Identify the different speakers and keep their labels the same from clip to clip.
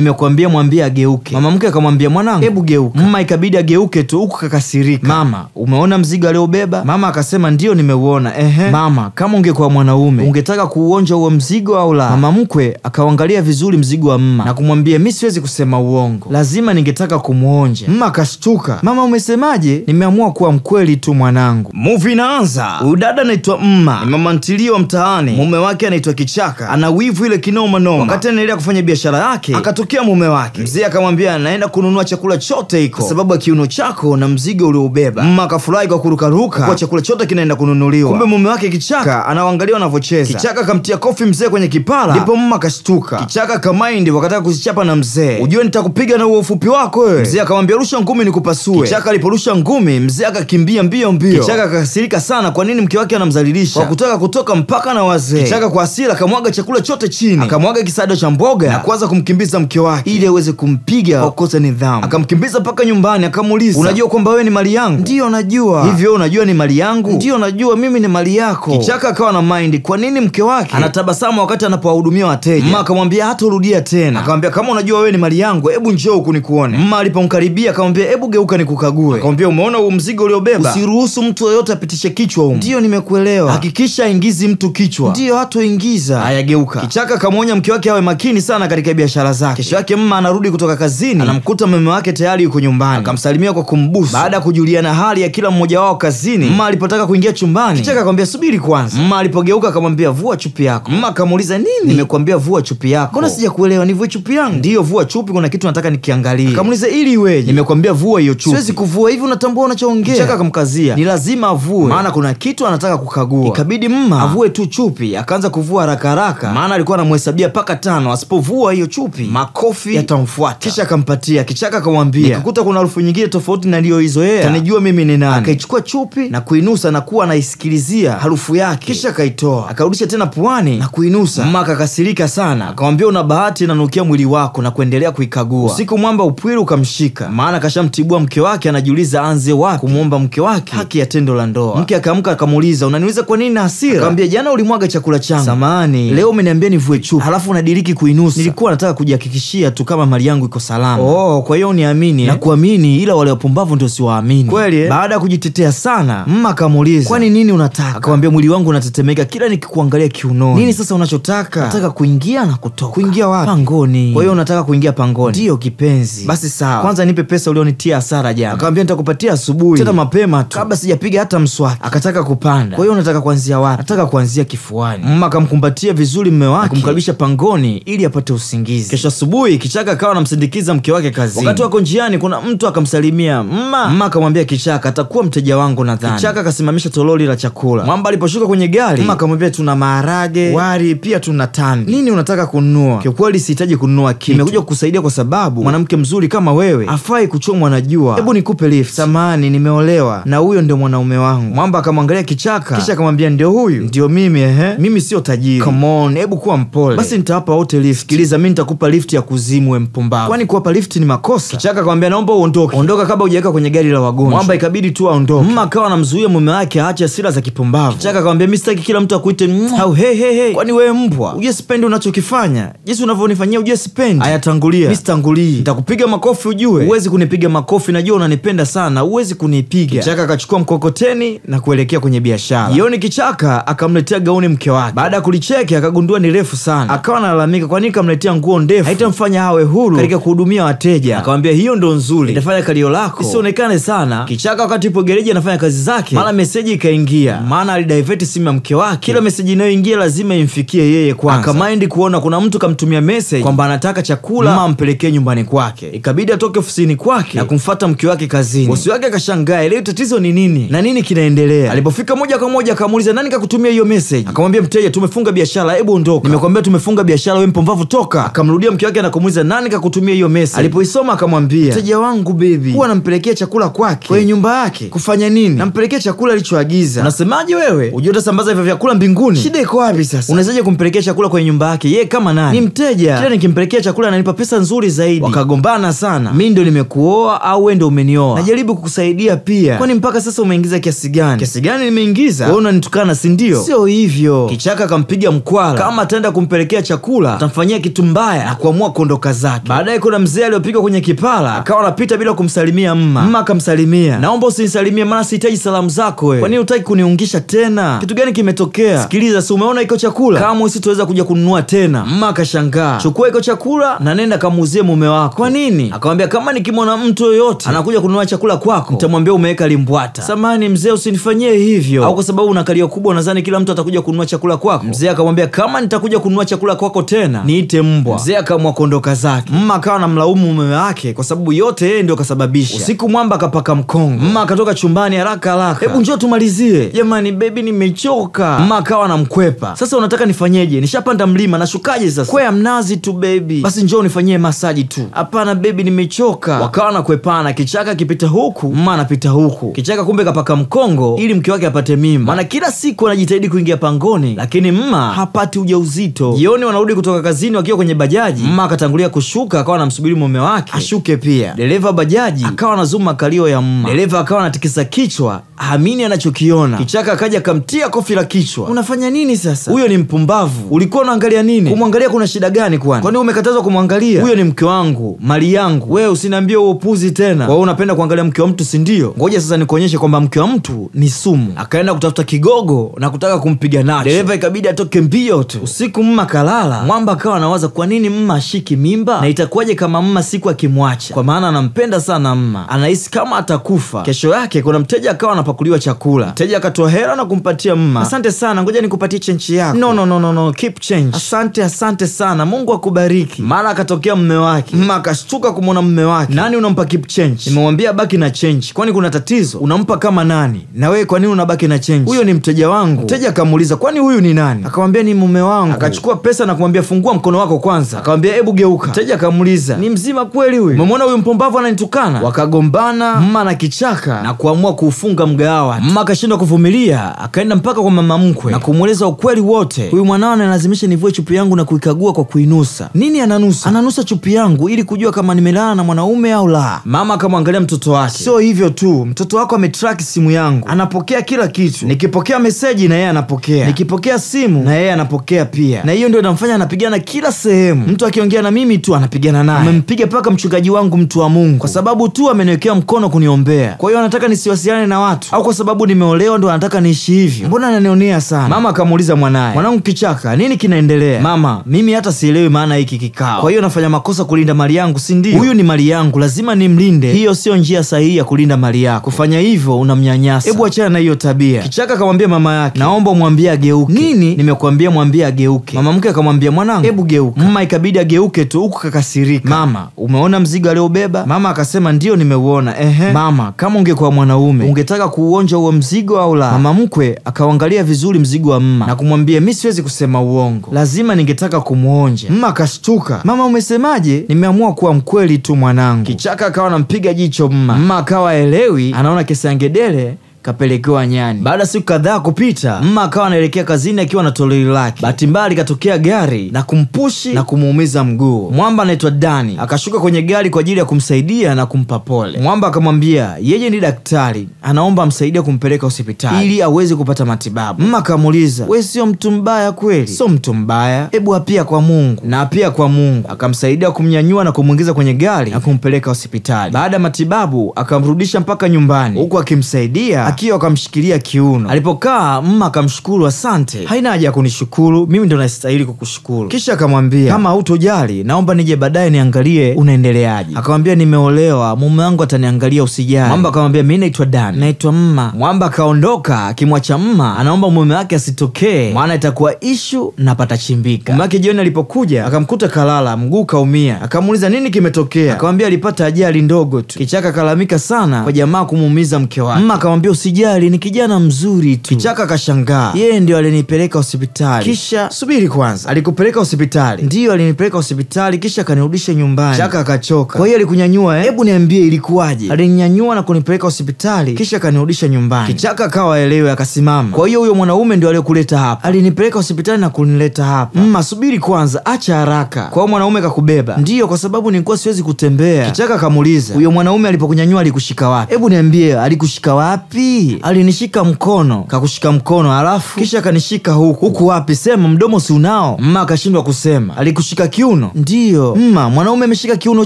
Speaker 1: Nimekuambia mwambie ageuke. Mama mke akamwambia mwanangu, hebu geuka. Mama ikabidi ageuke tu huku kakasirika. Mama, umeona mzigo aliobeba? Mama akasema ndio nimeuona. Ehe. Mama, kama ungekuwa mwanaume, ungetaka kuuonja huo mzigo au la? Mama mkwe akaangalia vizuri mzigo wa mama na kumwambia mimi siwezi kusema uongo, lazima ningetaka kumuonja. Mama akashtuka. Mama, umesemaje? Nimeamua kuwa mkweli tu mwanangu. Movie inaanza. Huyu dada anaitwa Mma, ni mama ntilio wa mtaani. Mume wake anaitwa Kichaka. Ana wivu ile kinoma noma. Wakati anaendelea kufanya biashara yake, akatokea mume wake. Mzee akamwambia anaenda kununua chakula chote iko, kwa sababu ya kiuno chako na mzigo ulioubeba. Mma akafurahi kwa kurukaruka kwa chakula chote kinaenda kununuliwa. Kumbe mume wake Kichaka anawaangalia wanavyocheza. Kichaka akamtia kofi mzee kwenye kipara, ndipo mma akashtuka. Kichaka kamaindi wakataka kuzichapa na mzee. Ujue nitakupiga na huo ufupi wako wewe. Mzee akamwambia rusha ngumi nikupasue. Kichaka aliporusha ngumi, mzee akakimbia mbio mbio. Kichaka akakasirika sana, kwa nini mke wake anamdhalilisha kwa kutaka kutoka mpaka na wazee. Kichaka kwa hasira akamwaga chakula chote chini, akamwaga kisado cha mboga na kuanza kumkimbiza mke wake ili aweze kumpiga kwa kukosa nidhamu. Akamkimbiza mpaka nyumbani, akamuuliza unajua kwamba wewe ni mali yangu? Ndio najua. Hivyo unajua ni mali yangu? Ndio najua mimi ni mali yako. Kichaka akawa na mind kwa nini mke wake anatabasamu wakati anapowahudumia wateja. Mama akamwambia hatarudia tena. Akamwambia kama unajua wewe ni mali yangu, hebu njoo huku nikuone. Mama alipomkaribia akamwambia hebu geuka nikukague. Akamwambia umeona huu mzigo uliobeba? Usiruhusu mtu yeyote apitishe kichwa huko. Ndio nimekuelewa. Hakikisha ingizi mtu kichwa. Ndio hatoingiza. Haya geuka. Kichaka akamwonya mke wake awe makini sana katika biashara zake. Kesho yake mama anarudi kutoka kazini, anamkuta mume wake tayari yuko nyumbani. Akamsalimia kwa kumbusu. Baada ya kujuliana hali ya kila mmoja wao kazini, mama alipotaka kuingia chumbani, Kichaka akamwambia subiri kwanza. Mama alipogeuka akamwambia vua chupi yako. Mama akamuuliza nini? Nimekuambia vua chupi yako. Mbona sijakuelewa, nivue chupi yangu? Ndio vua chupi, kuna kitu nataka nikiangalie. Akamuuliza ili iweje? Nimekuambia vua hiyo chupi. Siwezi kuvua, hivi unatambua unachoongea? Kichaka akamkazia, ni lazima avue, maana kuna kitu anataka kukagua. Ikabidi mama avue tu chupi, akaanza kuvua haraka haraka, maana alikuwa anamhesabia paka 5, asipovua hiyo chupi makofi yatamfuata. Kisha akampatia. Kichaka akamwambia nikakuta kuna harufu nyingine tofauti na niliyoizoea, tanijua mimi ni nani. Akaichukua chupi na kuinusa na kuwa anaisikilizia harufu yake, kisha akaitoa akarudisha tena puani na kuinusa. Mama akakasirika sana, akamwambia una bahati inanukia mwili wako, na kuendelea kuikagua. Usiku mwamba upwiru ukamshika, maana kashamtibua mke wake. Anajiuliza anze wapi kumuomba mke wake haki ya tendo la ndoa. Mke akaamka akamuuliza unaniuliza kwa nini na hasira? Akamwambia jana ulimwaga chakula changu, samahani, leo umeniambia nivue chupi halafu unadiriki kuinusa. Nilikuwa nataka kujihakikishia tu kama mali yangu iko salama. Oh, kwa hiyo uniamini? Na kuamini, ila wale wapumbavu ndio siwaamini. Kweli eh? Baada ya kujitetea sana, mama akamuuliza kwani nini unataka? Akamwambia mwili wangu unatetemeka kila nikikuangalia kiunoni. Nini sasa unachotaka? Nataka kuingia na kutoka. Kuingia wapi? Pangoni. Kwa hiyo unataka kuingia pangoni? Ndio kipenzi. Basi sawa, kwanza nipe pesa ulionitia hasara jana. Akamwambia nitakupatia asubuhi tena mapema tu kabla sijapiga hata mswaki. Akataka kupanda. Kwa hiyo unataka kuanzia wapi? Nataka kuanzia kifuani. Mama akamkumbatia vizuri mume wake, kumkaribisha pangoni ili apate usingizi. Kesho asubuhi Kichaka akawa anamsindikiza mke wake kazini. Wakati wako njiani kuna mtu akamsalimia mama. Mama akamwambia Kichaka atakuwa mteja wangu nadhani. Kichaka akasimamisha toroli la chakula. Mwamba aliposhuka kwenye gari, mama akamwambia tuna maharage, wali, pia tuna tambi. Nini unataka kununua? Kiukweli sihitaji kununua kitu. Nimekuja kukusaidia kwa sababu mwanamke mzuri kama wewe afai kuchomwa na jua. Hebu nikupe lift. Samahani, nimeolewa na huyo ndio mwanaume wangu. Mwamba akamwangalia Kichaka, kisha akamwambia ndio huyu? Ndio mimi. Ehe, mimi sio tajiri. Come on, hebu kuwa mpole. Basi nitawapa wote lift. Sikiliza, mimi nitakupa lift ya kuzimu we mpumbavu. Kwani kuwapa lift ni makosa? Kichaka akamwambia naomba uondoke. Ondoka kabla hujaweka kwenye gari la wagonjwa. Mwamba ikabidi tu aondoke. Mama akawa anamzuia mume wake aache hasira za kipumbavu. Kichaka akamwambia mimi sitaki kila mtu akuite au hey hey hey. Kwani wewe mbwa? Uje sipendi unachokifanya. Jinsi unavyonifanyia uje sipendi. Haya tangulia. Mimi sitangulii. Nitakupiga makofi ujue. Huwezi kunipiga makofi, najua unanipenda sana, huwezi kunipiga. Kichaka akachukua mkokoteni na kuelekea kwenye biashara. Jioni Kichaka akamletea gauni mke wake. Baada ya kulicheki akagundua ni refu sana. Akawa analalamika kwa nini kamletea nguo ndefu, haitamfanya awe huru katika kuhudumia wateja. Akamwambia hiyo ndo nzuri, itafanya kalio lako isionekane sana. Kichaka wakati yupo gereji anafanya kazi zake, mara meseji ikaingia, maana alidivert simu ya mke wake. Kila meseji inayoingia lazima imfikie yeye kwanza. Akamind kuona kuna mtu kamtumia message kwamba anataka chakula mama ampelekee nyumbani kwake. Ikabidi atoke ofisini kwake na kumfuata mke wake kazini. Bosi wake akashangaa, leo tatizo ni nini na nini kinaendelea? Alipofika moja kwa moja akamuuliza nani kakutumia hiyo message? Akamwambia mteja, tumefunga biashara, hebu ondoka. Nimekwambia tumefunga biashara, wewe mpumbavu, toka. Akamrudia mke wake na kumuuliza nani kakutumia hiyo message? Alipoisoma akamwambia mteja wangu baby, huwa nampelekea chakula kwake kwenye nyumba yake. Kufanya nini? Nampelekea chakula alichoagiza. Unasemaje wewe? Unajua utasambaza hivyo vyakula mbinguni? Shida iko wapi sasa? Unawezaje kumpelekea chakula kwenye nyumba yake? Yeye kama nani? Ni mteja. Kila nikimpelekea chakula ananipa pesa nzuri zaidi. Wakagombana sana. Mimi ndio nimekuoa au wewe ndio umenioa? Najaribu kukusaidia pia. Kwani mpaka sasa umeingiza kiasi gani? Kiasi gani nimeingiza? Wewe unanitukana si ndio? Sio hivyo. Kichaka akampiga mkwala. Kama ataenda kumpelekea chakula, atamfanyia kitu mbaya na kuamua Akaamua kuondoka zake. Baadaye kuna mzee aliyopigwa kwenye kipala, akawa anapita bila kumsalimia mma. Mma akamsalimia, naomba usinisalimie maana sihitaji salamu zako wewe. Kwa nini hutaki kuniungisha tena? Kitu gani kimetokea? Sikiliza, si umeona iko chakula? Kama usitoweza kuja kununua tena. Mma akashangaa. Chukua iko chakula na nenda kamuuzie mume wako. Kwa nini? Akamwambia kama nikimwona mtu yoyote anakuja kununua chakula kwako, nitamwambia umeweka limbwata. Samani mzee, usinifanyie hivyo. Au kwa sababu una kalio kubwa nadhani kila mtu atakuja kununua chakula kwako. Mzee akamwambia kama nitakuja kununua chakula kwako tena, niite mbwa. Mzee akaamua kuondoka zake. Mma akawa anamlaumu mume wake kwa sababu yote yeye ndio kasababisha. Usiku mwamba akapaka mkongo. Mma akatoka chumbani haraka haraka. Hebu njoo tumalizie. Jamani baby, nimechoka. Mma akawa anamkwepa. Sasa unataka nifanyeje? Nishapanda mlima, nashukaje sasa? Kwea mnazi tu baby. Basi njoo nifanyie masaji tu. Hapana baby, nimechoka. Wakawa nakwepana, kichaka kipita huku, mma anapita huku. Kichaka kumbe kapaka mkongo ili mke wake apate mimba. Maana kila siku anajitahidi kuingia pangoni, lakini mma hapati ujauzito. Jioni wanarudi kutoka kazini wakiwa kwenye bajaji. Mma akatangulia kushuka, akawa anamsubiri mume wake ashuke pia. Dereva bajaji akawa anazuma kalio ya mma. Dereva akawa anatikisa kichwa, haamini anachokiona. Kichaka akaja akamtia kofi la kichwa. Unafanya nini sasa? Huyo ni mpumbavu. Ulikuwa unaangalia nini? Kumwangalia kuna shida gani kwani? Kwani umekatazwa kumwangalia? Huyo ni mke wangu, mali yangu. Wewe usiniambie huo upuzi tena. Wewe unapenda kuangalia mke wa mtu, si ndio? Ngoja sasa nikuonyeshe kwamba mke wa mtu ni sumu. Akaenda kutafuta kigogo na kutaka kumpiga nacho. Dereva ikabidi atoke mbio tu. Usiku mma kalala. Mwamba akawa anawaza kwa nini mma ashiki mimba na itakuwaje kama mma siku akimwacha? Kwa maana anampenda sana mma. Anahisi kama atakufa. Kesho yake kuna mteja akawa anapakuliwa chakula. Mteja akatoa hela na kumpatia mma. Asante sana, ngoja nikupatie change yako. No no no no no, keep change. Asante asante sana, Mungu akubariki. Mara akatokea mume wake. Mma akashtuka kumwona mume wake. Nani unampa keep change? Nimemwambia baki na change. Kwani kuna tatizo? Unampa kama nani? Na wewe kwa nini unabaki na change? Huyo ni mteja wangu. Mteja akamuuliza kwani huyu ni nani? Akamwambia ni mume wangu. Akachukua pesa na kumwambia fungua mkono wako kwanza. Akamwambia hebu geuka. Mteja akamuuliza ni mzima kweli huyu? Umemwona huyu mpumbavu ananitukana? Wakagombana mma na kichaka na kuamua kuufunga mgahawa. Mma akashindwa kuvumilia, akaenda mpaka kwa mama mkwe na kumueleza ukweli wote. Huyu mwanao analazimisha nivue chupi yangu na kuikagua kwa kuinusa. Nini ananusa? Ananusa chupi yangu ili kujua kama nimelala na mwanaume au la. Mama akamwangalia mtoto wake. Sio hivyo tu, mtoto wako ametrack simu yangu. Anapokea kila kitu. Nikipokea meseji na yeye anapokea. Nikipokea simu na yeye anapokea pia. Na hiyo ndio inamfanya anapigana kila sehemu. Mtu akiongea na mimi tu anapigana naye. Amempiga paka mchungaji wangu mtu wa Mungu kwa sababu tu ameniwekea mkono kuniombea. Kwa hiyo anataka nisiwasiliane na watu, au kwa sababu nimeolewa ndo anataka niishi hivyo? Mbona ananionea sana? Mama akamuuliza mwanae, mwanangu Kichaka, nini kinaendelea? Mama, mimi hata sielewi maana hiki kikao. Kwa hiyo nafanya makosa kulinda mali yangu, si ndio? Huyu ni mali yangu, lazima nimlinde. Hiyo sio njia sahihi ya kulinda mali yako. Kufanya hivyo unamnyanyasa. Hebu achana na hiyo tabia. Kichaka akamwambia mama yake, naomba umwambie ageuke. Nini? Nimekuambia mwambie ageuke. Mama mke akamwambia mwanangu, hebu geuka. Mama ikabidi ageuke tu huku kakasirika. Mama, umeona mzigo aliobeba? Mama akasema ndio nimeuona. Ehe. Mama, kama ungekuwa mwanaume ungetaka kuuonja huo mzigo au la? Mama mkwe akaangalia vizuri mzigo wa mma na kumwambia mimi siwezi kusema uongo, lazima ningetaka kumuonja. Mma akashtuka. Mama umesemaje? Nimeamua kuwa mkweli tu mwanangu. Kichaka akawa anampiga jicho mma. Mma akawa elewi, anaona kesa ngedere kapelekewa nyani. Baada siku kadhaa kupita, mma akawa anaelekea kazini akiwa na toroli lake. Bahati mbaya likatokea gari na kumpushi na kumuumiza mguu. Mwamba anaitwa Dani akashuka kwenye gari kwa ajili ya kumsaidia na kumpa pole. Mwamba akamwambia yeye ni daktari, anaomba amsaidie kumpeleka hospitali ili aweze kupata matibabu. Mma akamuuliza, wewe sio mtu mbaya kweli? Sio mtu mbaya, hebu apia kwa Mungu. Na apia kwa Mungu. Akamsaidia kumnyanyua na kumuingiza kwenye gari na kumpeleka hospitali. Baada ya matibabu akamrudisha mpaka nyumbani huku akimsaidia akiwa akamshikilia kiuno. Alipokaa mma akamshukuru, asante, haina haja ya kunishukuru, mimi ndo nastahili kukushukuru. Kisha akamwambia kama hutojali naomba nije baadaye niangalie unaendeleaje. Akamwambia nimeolewa, mume wangu ataniangalia, usijali. Mwamba akamwambia mimi naitwa Dani, naitwa mma. Mwamba akaondoka akimwacha mma, anaomba mume wake asitokee maana itakuwa issue na patachimbika. Mume wake jioni alipokuja akamkuta kalala, mguu kaumia. Akamuuliza nini kimetokea? Akamwambia alipata ajali ndogo tu. Kichaka kalalamika sana kwa jamaa kumuumiza mke wake. Mma akamwambia usijali, ni kijana mzuri tu. Kichaka akashangaa, yeye ndio alinipeleka hospitali. Kisha subiri kwanza, alikupeleka hospitali? Ndio, alinipeleka hospitali kisha akanirudisha nyumbani. Kichaka akachoka. Kwa hiyo alikunyanyua eh? Hebu niambie ilikuwaje? Alininyanyua na kunipeleka hospitali kisha akanirudisha nyumbani. Kichaka akawa elewe, akasimama. Kwa hiyo huyo mwanaume ndio aliyokuleta hapa? Alinipeleka hospitali na kunileta hapa. Mma subiri kwanza, acha haraka. Kwa hiyo mwanaume kakubeba? Ndio, kwa sababu nilikuwa siwezi kutembea. Kichaka akamuuliza, huyo mwanaume alipokunyanyua alikushika wapi? Hebu niambie alikushika wapi? Hii alinishika mkono. Kakushika mkono alafu kisha kanishika huku. Huku wapi? Sema, mdomo si unao? Mma akashindwa kusema. Alikushika kiuno? Ndiyo. Mma, mwanaume ameshika kiuno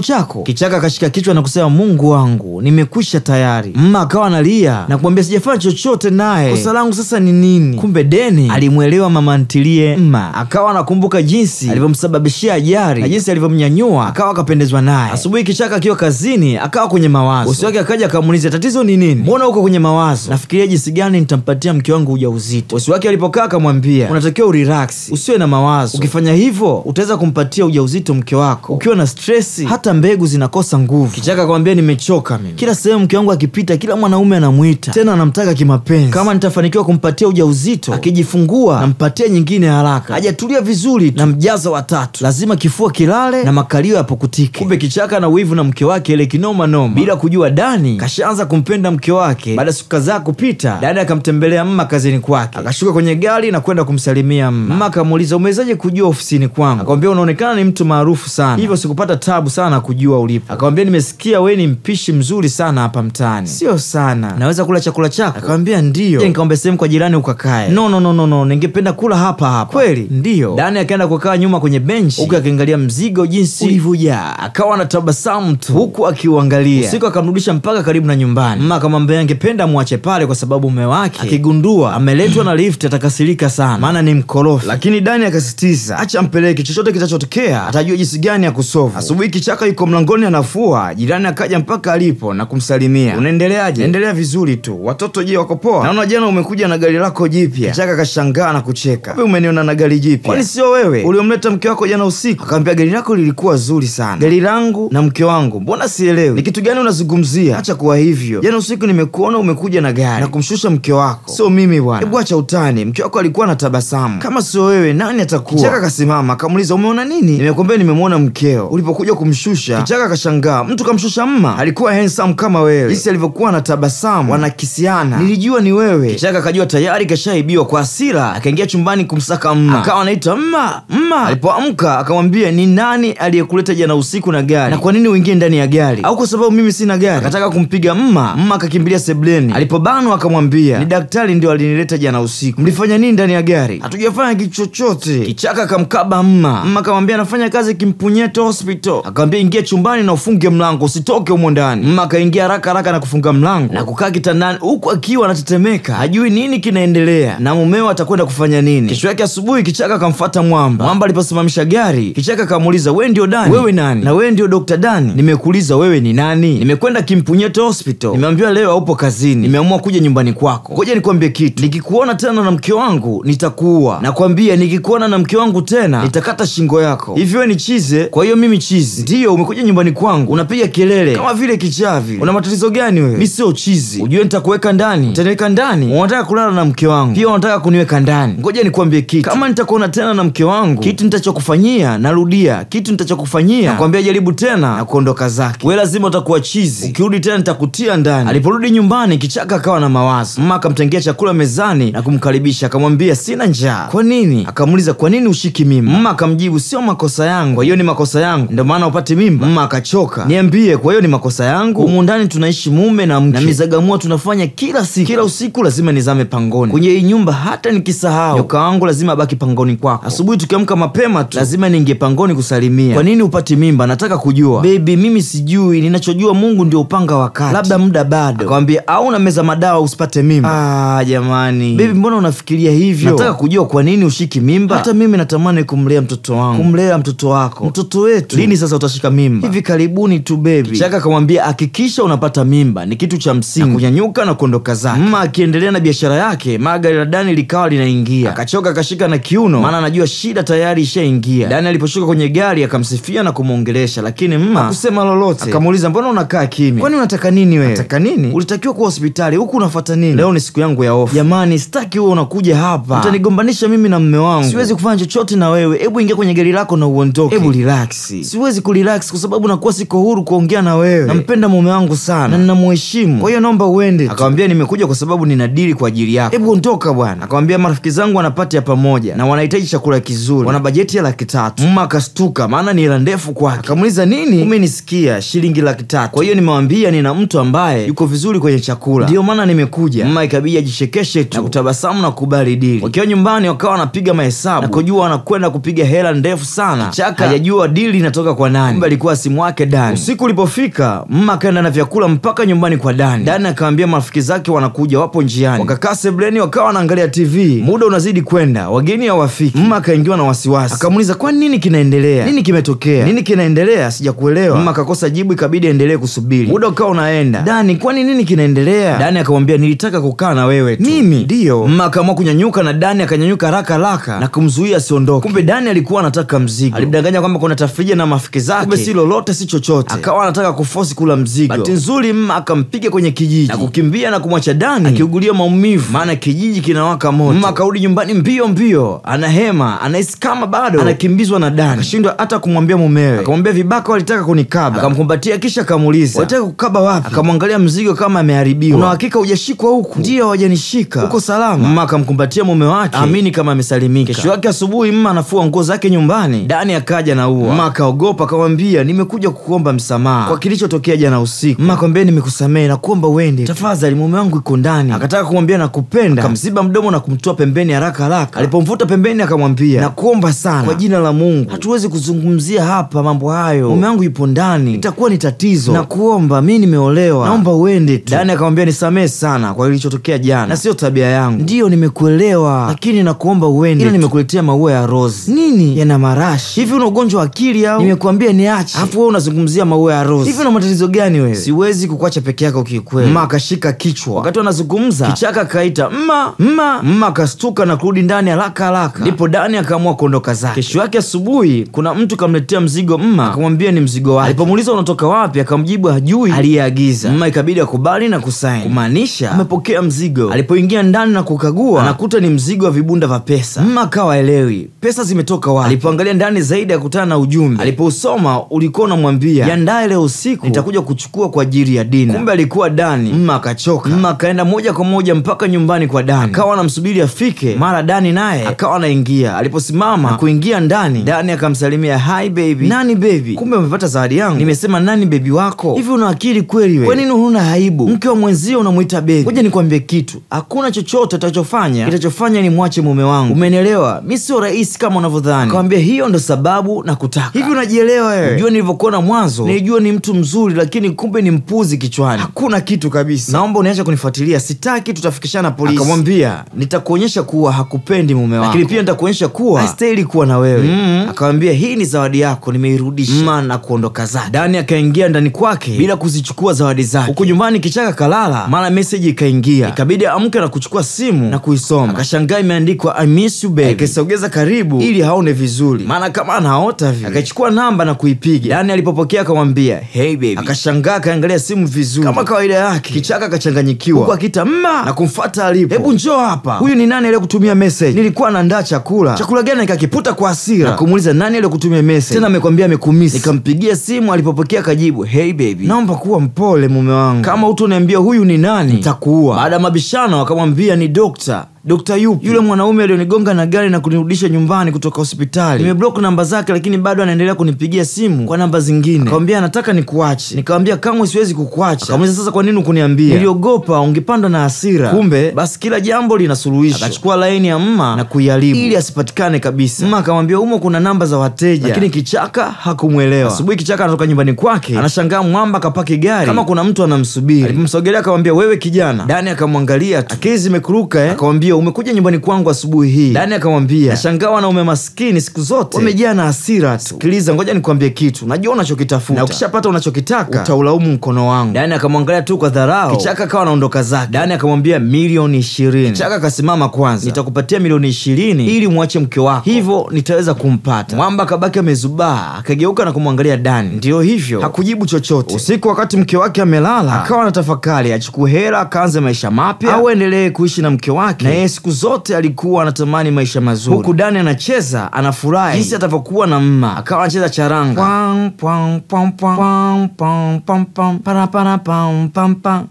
Speaker 1: chako? Kichaka akashika kichwa na kusema, Mungu wangu, nimekwisha tayari. Mma akawa analia na kumwambia, sijafanya chochote naye, kosa langu sasa ni nini? Kumbe Deni alimuelewa mama ntilie Mma, akawa anakumbuka jinsi alivyomsababishia ajali na jinsi alivyomnyanyua, akawa akapendezwa naye. Asubuhi Kichaka akiwa kazini akawa kwenye mawazo. Bosi wake akaja akamuuliza, tatizo ni nini? Mbona uko kwenye mawazo? Nafikiria jinsi gani nitampatia mke wangu ujauzito. Bosi wake alipokaa akamwambia, unatakiwa urelax, usiwe na mawazo. Ukifanya hivyo utaweza kumpatia ujauzito mke wako. Ukiwa na stress hata mbegu zinakosa nguvu. Kichaka akamwambia, nimechoka mimi. Kila sehemu mke wangu akipita kila mwanaume anamuita, tena anamtaka kimapenzi. Kama nitafanikiwa kumpatia ujauzito, akijifungua nampatia nyingine haraka. Hajatulia vizuri na mjaza watatu, lazima kifua kilale na makalio yapokutike. Kumbe Kichaka na wivu na mke wake ile kinoma noma. Bila kujua Dani kashaanza kumpenda mke wake. Baada siku kadhaa kupita, dada akamtembelea mma kazini kwake. Akashuka kwenye gari na kwenda kumsalimia mma. Mma akamuuliza, umewezaje kujua ofisini kwangu? Akamwambia, unaonekana ni mtu maarufu sana, hivyo sikupata tabu sana kujua ulipo. Akamwambia, nimesikia wewe ni mpishi mzuri sana hapa mtaani. Sio sana, naweza kula chakula chako? Akamwambia ndiyo. Je, nikaombe sehemu kwa jirani ukakae? No no no no no, ningependa kula hapa hapa. Kweli? Ndiyo. Dani akaenda kukaa nyuma kwenye benchi huku akiangalia mzigo jinsi ulivyojaa. Akawa anatabasamu tu huku akiuangalia. Usiku akamrudisha mpaka karibu na nyumbani. Mama akamwambia angependa muache pale kwa sababu mume wake akigundua ameletwa na lift atakasirika sana, maana ni mkorofi. Lakini Dani akasisitiza, acha ampeleke, chochote kitachotokea atajua jinsi gani ya kusolve. Asubuhi Kichaka yuko mlangoni anafua, jirani akaja mpaka alipo na kumsalimia. Unaendeleaje? Endelea vizuri tu. Watoto je, wako poa? Naona jana umekuja na gari lako jipya. Kichaka akashangaa na kucheka. Wewe umeniona na gari jipya? Kwani sio wewe uliomleta mke wako jana usiku? Akamwambia, gari lako lilikuwa zuri sana. Gari langu na mke wangu? Mbona sielewi? Ni kitu gani unazungumzia? Acha kuwa hivyo. Jana usiku nimekuona umekuja na gari na kumshusha mke wako. Sio mimi bwana. Hebu acha utani. Mke wako alikuwa na tabasamu. Kama sio wewe nani atakuwa? Kichaka akasimama akamuuliza, umeona nini? Nimekwambia nimemuona mkeo ulipokuja kumshusha. Kichaka akashangaa, mtu kamshusha mma? Alikuwa handsome kama wewe, jinsi alivyokuwa na tabasamu, wanakisiana, nilijua ni wewe. Kichaka akajua tayari kashaibiwa. Kwa hasira akaingia chumbani kumsaka mma. Akawa anaita mma, mma. Alipoamka akamwambia, ni nani aliyekuleta jana usiku na gari? Na kwa nini uingie ndani ya gari? Au kwa sababu mimi sina gari? Akataka kumpiga mma. Mma akakimbilia sebleni. Alipobanwa akamwambia, ni daktari ndio alinileta jana usiku. Mlifanya nini ndani ya gari? Hatujafanya kitu chochote. Kichaka akamkaba mma. Mma akamwambia anafanya kazi Kimpunyeto Hospital. Akamwambia ingia chumbani na ufunge mlango, usitoke humo ndani. Mma akaingia haraka haraka na kufunga mlango na kukaa kitandani huku akiwa anatetemeka, hajui nini kinaendelea na mumeo atakwenda kufanya nini. Kesho yake asubuhi Kichaka akamfuata Mwamba. Mwamba aliposimamisha gari, Kichaka akamuuliza, wewe ndio Dani? Wewe nani? Na wewe ndio Dr. Dani? Nimekuuliza wewe ni nani? Nimekwenda Kimpunyeto Hospital, nimeambiwa leo haupo kazini, nimeamua kuja nyumbani kwako. Ngoja nikwambie kitu, nikikuona tena na mke wangu nitakuua. Nakwambia nikikuona na mke wangu tena nitakata shingo yako. Hivi wewe ni chize? Kwa hiyo mimi chizi? Ndiyo, umekuja nyumbani kwangu unapiga kelele kama vile kichaa vile. Una matatizo gani wewe? Mimi sio chizi. Ujue nitakuweka ndani. Utaniweka ndani? Unataka kulala na mke wangu, pia unataka kuniweka ndani. Ngoja nikwambie kitu, kama nitakuona tena na mke wangu, kitu nitachokufanyia, narudia, kitu nitachokufanyia, nakwambia jaribu tena na kuondoka zake. Wewe lazima utakuwa chizi. Ukirudi tena nitakutia ndani. Aliporudi nyumbani Kichaka akawa na mawazo. Mama akamtengea chakula mezani na kumkaribisha, akamwambia sina njaa. Kwa nini? Akamuuliza, kwa nini ushiki mimba? Mama akamjibu, sio makosa yangu. Kwa hiyo ni makosa yangu ndio maana upate mimba? Mama akachoka, niambie, kwa hiyo ni makosa yangu? Humu ndani tunaishi mume na mke, na mizagamua tunafanya kila siku. Kila usiku lazima nizame pangoni kwenye hii nyumba, hata nikisahau nyoka wangu lazima abaki pangoni kwako. Asubuhi tukiamka mapema tu lazima niingie pangoni kusalimia. Kwa nini upate mimba? Nataka kujua. Baby, mimi sijui, ninachojua Mungu ndio upanga wakati, labda muda bado. Akamwambia, au na meza madawa usipate mimba? Ah, jamani baby, mbona unafikiria hivyo? Nataka kujua kwa nini ushiki mimba. Hata mimi natamani kumlea mtoto wangu. Kumlea mtoto wako, mtoto wetu. Lini sasa utashika mimba? Hivi karibuni tu baby. Kichaka akamwambia, hakikisha unapata mimba, ni kitu cha msingi. Na kunyanyuka na kuondoka zake. Mama akiendelea na biashara yake, magari la Dani likawa linaingia. Akachoka akashika na kiuno, maana anajua shida tayari ishaingia. Dani aliposhuka kwenye gari akamsifia na kumuongelesha, lakini mma hakusema lolote. Akamuuliza, mbona unakaa kimya? Kwani unataka nini wewe? Nataka nini? Ulitakiwa kuwa hospitali, huku unafuata nini? Leo ni siku yangu ya off. Jamani, sitaki wewe unakuja hapa. Utanigombanisha mimi na mume wangu. Siwezi kufanya chochote na wewe. Hebu ingia kwenye gari lako na uondoke. Hebu relax. Siwezi kurelax kwa sababu nakuwa siko huru kuongea na wewe. Nampenda mume wangu sana na ninamheshimu. Kwa hiyo naomba uende. Akamwambia, nimekuja kwa sababu nina deal kwa ajili yako. Hebu ondoka bwana. Akamwambia, marafiki zangu wanapati ya pamoja na wanahitaji chakula kizuri. Wana bajeti ya 300,000. Mama akastuka maana ni hela ndefu kwake. Akamuuliza, nini? Umenisikia, shilingi 300,000. Kwa hiyo nimewambia nina mtu ambaye yuko vizuri kwenye chakula. Ndio maana nimekuja. Mma ikabidi ajishekeshe tu na kutabasamu na kukubali dili. Wakiwa nyumbani wakawa wanapiga mahesabu na kujua wanakwenda kupiga hela ndefu sana. Kichaka hajajua dili inatoka kwa nani. Kumbe alikuwa simu wake Dani. Usiku ulipofika, mma akaenda na vyakula mpaka nyumbani kwa Dani. Dani akamwambia marafiki zake wanakuja, wapo njiani. Wakakaa sebuleni wakawa wanaangalia TV. Muda unazidi kwenda, wageni hawafiki. Mma akaingiwa na wasiwasi. Akamuuliza kwa nini kinaendelea? Nini kimetokea? Nini kinaendelea? Sijakuelewa. Mma akakosa jibu, ikabidi aendelee kusubiri. Muda ukawa unaenda. Dani, kwani nini kinaendelea? Dani akamwambia nilitaka kukaa na wewe tu. Mimi? Ndio. Mma akaamua kunyanyuka na Dani akanyanyuka haraka haraka na kumzuia asiondoke. Kumbe Dani alikuwa anataka mzigo. Alimdanganya kwamba kuna tafrija na marafiki zake. Kumbe si lolote si chochote. Akawa anataka kuforce kula mzigo. Bahati nzuri mma akampiga kwenye kijiji na kukimbia na kumwacha Dani akiugulia maumivu, maana kijiji kinawaka moto. Mma akarudi nyumbani mbio mbio, anahema, anahisi kama bado anakimbizwa na Dani. Akashindwa hata kumwambia mumewe. Akamwambia vibaka walitaka kunikaba. Akamkumbatia kisha akamuuliza walitaka kukaba wapi? Akamwangalia mzigo kama ameharibiwa. Una hakika hujashikwa huku? Ndio, hawajanishika. Uko salama? Mma akamkumbatia mume wake, amini kama amesalimika. Kesho yake asubuhi mma anafua nguo zake nyumbani. Dani akaja na ua. Mma akaogopa akamwambia nimekuja kukuomba msamaha kwa kilichotokea jana usiku. Mma akamwambia nimekusamehe na kuomba uende. Tafadhali mume wangu yuko ndani. Akataka kumwambia nakupenda, akamziba mdomo na kumtoa pembeni haraka haraka. Alipomvuta pembeni akamwambia nakuomba sana kwa jina la Mungu, hatuwezi kuzungumzia hapa mambo hayo. Mume wangu yupo ndani, itakuwa ni tatizo. Nakuomba, mimi nimeolewa, naomba uende tu. Dani akamwambia nisamehe sana kwa kilichotokea jana na sio tabia yangu. Ndio nimekuelewa, lakini nakuomba uende. Ila nimekuletea maua ya rose. Nini? Yana marashi. Hivi una ugonjwa wa akili au? Nimekuambia niache. Alafu wewe unazungumzia maua ya rose. Hivi una matatizo gani wewe? Siwezi kukuacha peke yako kiukweli. Mma akashika kichwa. Wakati wanazungumza, Kichaka kaita mma, mma. Mma akastuka na kurudi ndani haraka haraka. Ndipo Dani akaamua kuondoka zake. Kesho yake asubuhi kuna mtu kamletea mzigo mma, akamwambia ni mzigo wake. Alipomuuliza unatoka wapi, akamjibu hajui aliyeagiza. Mma ikabidi akubali na kusaini, kumaanisha amepokea mzigo. Alipoingia ndani na kukagua, anakuta ni mzigo wa vibunda vya pesa. Mma akawa haelewi pesa zimetoka wapi. Alipoangalia ndani zaidi akutana na ujumbe. Alipousoma ulikuwa unamwambia jiandae leo usiku nitakuja kuchukua kwa ajili ya dina. Kumbe alikuwa Dani. Mma akachoka. Mma akaenda moja kwa moja mpaka nyumbani kwa Dani. Akawa anamsubiri afike. Mara Dani naye akawa anaingia. Aliposimama na kuingia ndani, Dani akamsalimia hi baby. Nani baby? Kumbe umepata zawadi yangu. Nimesema nani baby wako? Hivi una akili kweli wewe? Kwa nini huna aibu? Mke wa mwenzio unamuita baby. Ngoja nikwambie kitu. Hakuna chochote utachofanya kitachofanya ni mwache mume wangu. Umenielewa? Mimi sio rahisi kama unavyodhani. Akamwambia hiyo ndo sababu na kutaka. Hivi unajielewa wewe? Unajua nilivyokuona mwanzo, nilijua ni mtu mzuri lakini kumbe ni mpuzi kichwani. Hakuna kitu kabisa. Naomba uniache kunifuatilia, sitaki tutafikishana polisi. Akamwambia nitakuonyesha kuwa hakupendi mume wako, lakini pia nitakuonyesha kuwa hastahili kuwa na wewe. Akamwambia hii ni zawadi yako, nimeirudisha. Mma na kuondoka zake. Dani akaingia ndani kwake bila kuzichukua zawadi zake. Huko nyumbani Kichaka kalala, mara message ikaingia. Ikabidi amke na kuchukua simu na kuisoma. Akashangaa imeandikwa I miss you baby. Akisogeza karibu ili haone vizuri, maana kama anaota vile. Akachukua namba na kuipiga. Dani alipopokea akamwambia hey baby. Akashangaa akaangalia simu vizuri kama kawaida yake. Kichaka akachanganyikiwa huku akita mma na kumfuata alipo. Hebu njoo hapa, huyu ni nani aliyekutumia message? Nilikuwa naandaa chakula. Chakula gani? Nikakiputa kwa hasira na kumuuliza nani aliyekutumia message. Tena amekwambia amekumisi. Nikampigia simu, alipopokea akajibu hey baby, naomba kuwa mpole mume wangu, kama hutoniambia huyu ni nani nitakuua. Baada ya mabishano akamwambia ni dokta. Dokta yupi? Yule mwanaume aliyonigonga na gari na kunirudisha nyumbani kutoka hospitali. Nimeblock namba zake lakini bado anaendelea kunipigia simu kwa namba zingine. Akamwambia anataka nikuache. Nikamwambia kamwe siwezi kukuacha. Akamuuliza sasa kwa nini hukuniambia? Niliogopa ungepandwa na hasira. Kumbe basi kila jambo lina suluhisho. Akachukua laini ya mma na kuiharibu ili asipatikane kabisa. Mma akamwambia humo kuna namba za wateja, lakini Kichaka hakumuelewa. Asubuhi Kichaka anatoka nyumbani kwake, anashangaa mwamba kapaki gari kama kuna mtu anamsubiri. Alipomsogelea akamwambia wewe kijana. Dani akamwangalia tu, akili zimekuruka Akamwambia umekuja nyumbani kwangu asubuhi hii. Dani akamwambia nashangaa wanaume maskini siku zote wamejaa na hasira tu. Sikiliza, ngoja nikwambie kitu. Najua unachokitafuta na ukishapata unachokitaka utaulaumu mkono wangu. Dani akamwangalia tu kwa dharau. Kichaka akawa anaondoka zake. Dani akamwambia milioni 20. Kichaka akasimama kwanza, nitakupatia milioni 20 ili muache mke wako, hivyo nitaweza kumpata. Mwamba akabaki amezubaa, akageuka na kumwangalia Dani. Ndio hivyo, hakujibu chochote. Usiku wakati mke wake amelala, akawa anatafakari achukue hela akaanze maisha mapya au endelee kuishi na mke wake. Na yeye siku zote alikuwa anatamani maisha mazuri. Huku Dani anacheza, anafurahi jinsi atavyokuwa na mma. Akawa anacheza charanga. Pam pam pam pam pam pam pam para para pam pam pam.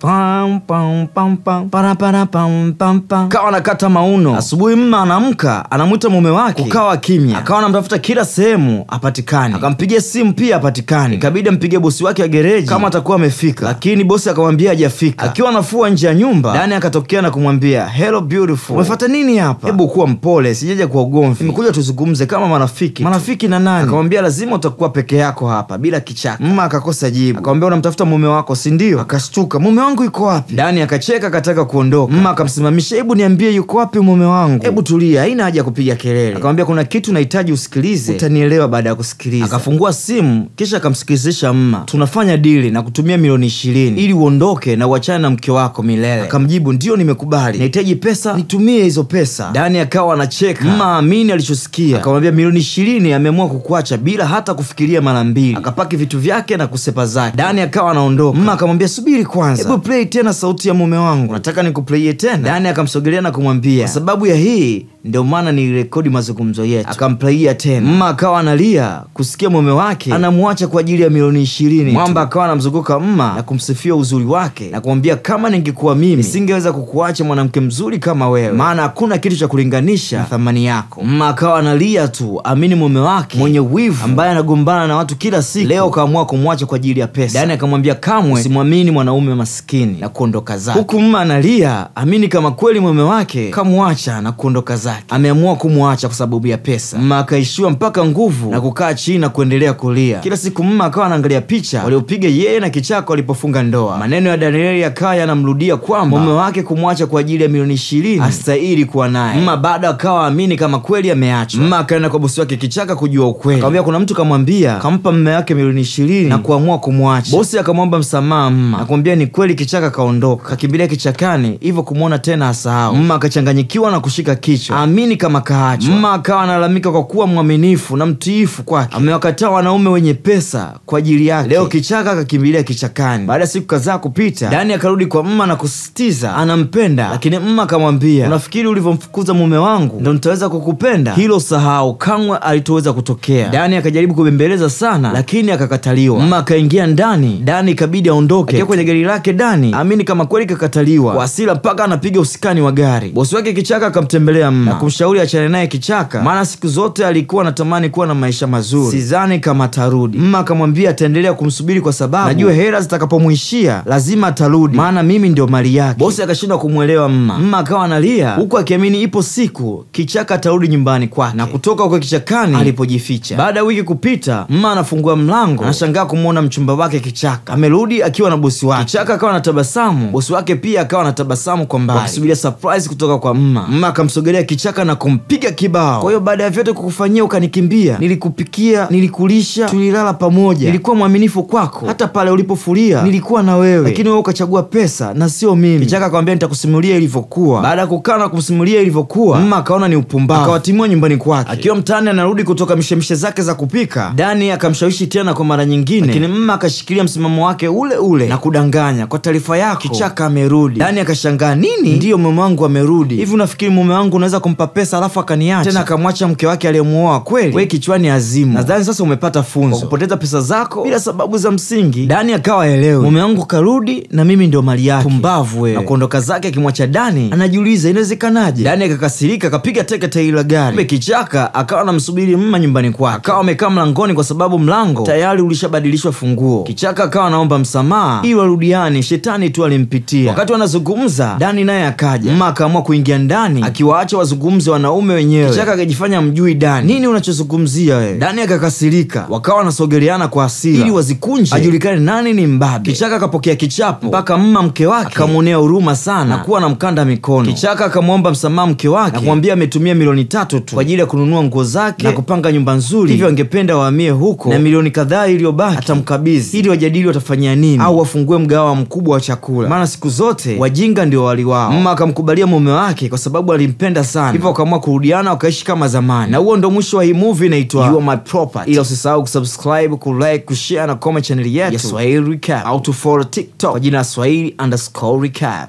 Speaker 1: Pam pam pam pam para para pam pam pam. Kawa anakata mauno. Asubuhi mma anaamka, anamuita mume wake. Kukawa kimya. Akawa anamtafuta kila sehemu, apatikani. Akampigia simu pia apatikani. Ikabidi ampigie bosi wake wa gereji kama atakuwa amefika. Lakini bosi akamwambia hajafika. Akiwa anafua nje ya nyumba, Dani akatokea na kumwambia, "Hello beautiful. Umefuata nini hapa? Hebu kuwa mpole, sijaja kwa ugomvi. Nimekuja tuzungumze kama marafiki." Marafiki na nani? Akamwambia lazima utakuwa peke yako hapa bila kichaka. Mma akakosa jibu. Akamwambia unamtafuta mume wako, si ndio? Akashtuka, mume wangu yuko wapi? Dani akacheka akataka kuondoka. Mma akamsimamisha, hebu niambie yuko wapi mume wangu? Hebu tulia, haina haja kupiga kelele. Akamwambia kuna kitu nahitaji usikilize, utanielewa baada ya kusikiliza. Akafungua simu kisha akamsikilizisha mma, tunafanya dili na kutumia milioni 20 ili uondoke na uachane na mke wako milele. Akamjibu ndio, nimekubali, nahitaji pesa, nitumie hizo pesa. Dani akawa anacheka. Mma amini alichosikia. Akamwambia milioni 20 ameamua kukuacha bila hata kufikiria mara mbili. Akapaki vitu vyake na kusepa zake. Dani akawa anaondoka. Mma akamwambia subiri kwanza, hebu play tena sauti ya mume wangu, nataka nikuplayie tena. Dani akamsogelea na kumwambia kwa sababu ya hii ndio maana nilirekodi mazungumzo yetu. Akamplayia tena. Mma akawa analia kusikia mume wake anamuacha kwa ajili ya milioni 20. Mwamba akawa anamzunguka mma na kumsifia uzuri wake na kumwambia kama ningekuwa mimi nisingeweza kukuacha mwanamke mzuri kama wewe, maana hakuna kitu cha kulinganisha na thamani yako. Mma akawa analia tu, amini mume wake mwenye wivu ambaye anagombana na watu kila siku leo kaamua kumwacha kwa ajili ya pesa. Dani akamwambia kamwe usimwamini mwanaume maskini na kuondoka zake. Huku mma analia, amini kama kweli mume wake kamwacha na kuondoka zake. Ameamua kumwacha kwa sababu ya pesa. Mma akaishiwa mpaka nguvu na kukaa chini na kuendelea kulia. Kila siku mma akawa anaangalia picha waliopiga yeye na Kichaka walipofunga ndoa. Maneno ya Danieli yakawa yanamrudia kwamba mume wake kumwacha kwa ajili ya milioni 20 astahili kuwa naye. Mma bado akawa amini kama kweli ameachwa. Mma akaenda kwa bosi wake Kichaka kujua ukweli. Akamwambia kuna mtu kamwambia kampa mume wake milioni 20 na kuamua kumwacha. Bosi akamwomba msamaha mma, akamwambia ni kweli Kichaka kaondoka, kakimbilia kichakani, hivyo kumuona tena asahau. Mma akachanganyikiwa na kushika kichwa, amini kama kaachwa. Mma akawa analalamika kwa kuwa mwaminifu na mtiifu kwake, amewakataa wanaume wenye pesa kwa ajili yake. Leo Kichaka akakimbilia kichakani. Baada ya siku kadhaa kupita, Dani akarudi kwa mma na kusisitiza anampenda, lakini mma akamwambia unafikiri ulivyomfukuza mume wangu ndio nitaweza kukupenda? Hilo sahau, kamwe alitoweza kutokea. Dani akajaribu kubembeleza sana, lakini akakataliwa. Mma akaingia ndani, Dani ikabidi aondoke. Akiwa kwenye gari lake Dani amini kama kweli kakataliwa, kwa hasira mpaka anapiga usikani wa gari. Bosi wake Kichaka akamtembelea mma na kumshauri achane naye Kichaka, maana siku zote alikuwa anatamani kuwa na maisha mazuri, sidhani kama atarudi. Mma akamwambia ataendelea kumsubiri kwa sababu najua hela zitakapomuishia lazima atarudi, maana mimi ndio mali yake. Bosi akashindwa kumuelewa mma. Mma akawa analia huku akiamini ipo siku Kichaka atarudi nyumbani kwake na kutoka huko kichakani alipojificha. Baada ya wiki kupita, mma anafungua mlango, anashangaa kumuona mchumba wake Kichaka amerudi akiwa na bosi wake. Kichaka akawa anatabasamu, bosi wake pia akawa anatabasamu kwa mbali, wakisubiria surprise kutoka kwa mma. Mma akamsogelea Kichaka na kumpiga kibao. Kwa hiyo baada ya vyote kukufanyia ukanikimbia, nilikupikia, nilikulisha, tulilala pamoja, nilikuwa mwaminifu kwako, hata pale ulipofuria nilikuwa na wewe, lakini wewe ukachagua pesa na sio mimi. Kichaka akamwambia nitakusimulia ilivyokuwa. Baada ya kukaa na kumsimulia ilivyokuwa, mma akaona ni upumbavu, akawatimua nyumbani kwake. Akiwa mtaani anarudi kutoka mishemishe zake za kupika, Dani akamshawishi tena kwa mara nyingine, lakini mma akashikilia msimamo wake ule ule na kudanganya, kwa taarifa yako Kichaka amerudi. Dani akashangaa, nini? Ndiyo, mume wangu amerudi. Hivi unafikiri mume wangu unaweza kumpa pesa alafu akaniacha? Tena akamwacha mke wake aliyemuoa kweli? Wewe kichwani azimu. Nadhani sasa umepata funzo kwa kupoteza pesa zako bila sababu za msingi. Dani akawa elewe, mume wangu karudi na mimi ndio mali yake. Pumbavu wewe. Na kuondoka zake akimwacha Dani anajiuliza inawezekanaje? Dani akakasirika akapiga teke tairi la gari. Kumbe Kichaka akawa anamsubiri mma nyumbani kwake. Akawa amekaa mlangoni kwa sababu mlango tayari ulishabadilishwa funguo. Kichaka akawa anaomba msamaha ili warudiane, shetani tu alimpitia. Wakati wanazungumza, Dani naye akaja. Mma akaamua kuingia ndani akiwaacha wazungumze wanaume wenyewe. Kichaka akajifanya mjui Dani. Nini unachozungumzia wewe? Dani akakasirika. Wakawa wanasogeleana kwa hasira ili wazikunje ajulikane nani ni mbabe. Kichaka akapokea kichapo mpaka mma mke wake akamuonea huruma sana na kuwa anamkanda mikono. Kichaka akamwomba msamaha mke wake na kumwambia ametumia milioni 3 tu kwa ajili ya kununua nguo zake na kupanga nyumba nzuri, hivyo angependa wahamie huko na milioni kadhaa iliyobaki atamkabidhi ili wajadili watafanyia nini au wafungue mgahawa mkubwa wa chakula, maana siku zote wajinga ndio wali wao. Mma akamkubalia mume wake kwa sababu alimpenda sana, hivyo wakaamua kurudiana wakaishi kama zamani. Na huo ndo mwisho wa hii movie inaitwa You Are My Property. Ila usisahau kusubscribe, kulike, kushare na comment channel yetu ya Swahili Recap, au to follow TikTok kwa jina Swahili_recap.